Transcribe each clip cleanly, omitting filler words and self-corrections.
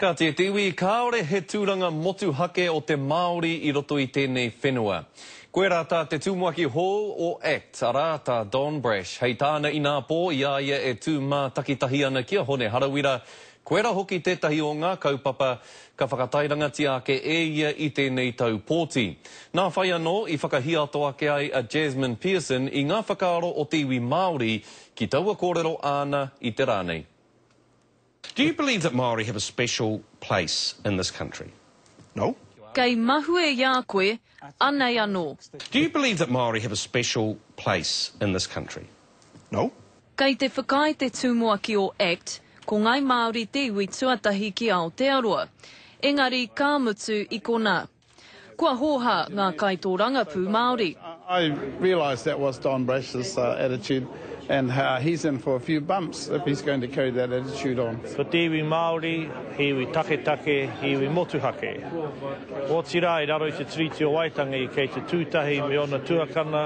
Kāti e te iwi, kāore he tūranga motuhake o te Māori i roto i tēnei whenua. Koirā tā te tumuaki hou o act, arā, tā Don Brash, hei tāna inā pō i a ia e tū mātakitahi ana ki a Hone Harawira, koirā hoki tētahi o ngā kaupapa ka whakatairangatia ake e ia i tēnei tau pōti. Nā whai anō i whakahiato ake ai a Jasmine Pearson i ngā whakaaro o te iwi Māori ki taua kōrero āna i te rā nei. Do you believe that Māori have a special place in this country? No. Kei mahue i a koe, anei anō. Do you believe that Māori have a special place in this country? No. Kei te whakaae te Tumuaki o act, ko Ngai Māori te iwi tuatahi ki Aotearoa. Engari ka mutu i konā. Kua hōhā ngā kaitōrangapū Māori. I realise that was Don Brash's attitude and he's in for a few bumps if he's going to carry that attitude on. Ko te iwi Māori, he iwi taketake, he iwi motuhake. Otirā i raro i te Tiriti o Waitangi kei te tūtahi me ōna tuakana,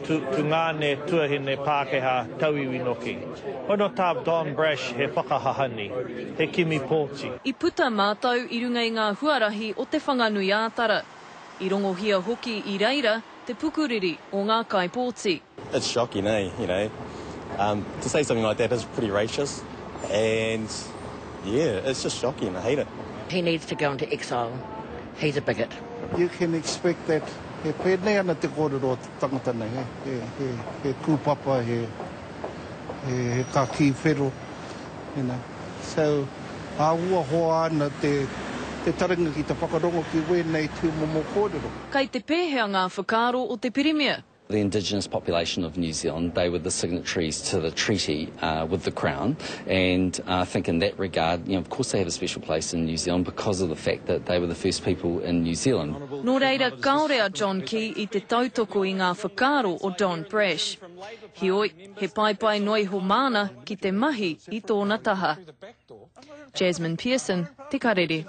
tungāne, tuahine, Pākehā, tauiwi noki. Ono tā Don Brash he whakahahani, he kimi pōti. I puta mātou i runga i ngā huarahi o Te Whanganui-ā-Tara. I rongohia hoki i reira te pukuriri o ngā kaipōti. It's shocking eh, you know, to say something like that is pretty racist and yeah, it's just shocking, I hate it. He needs to go into exile, he's a bigot. You can expect that he pēnei ana te kōrero o te tangata nei, he, he, he kūpapa, he, he kakī whero, you know. So, āhuahoa ana te, te taringa ki te whakarongo ki wēnei tūmomo kōrero. Kei te pēhea ngā whakaaro o te Pirimia? The indigenous population of New Zealand, they were the signatories to the treaty uh, with the Crown, and uh, I think in that regard, you know, of course they have a special place in New Zealand because of the fact that they were the first people in New Zealand. Nō reira, kāore a John Key i te tautoko i ngā whakaaro o Don Brash. Heoi, he paepae noa iho māna ki te mahi i tōna taha. Jasmine Pearson, Te Karere.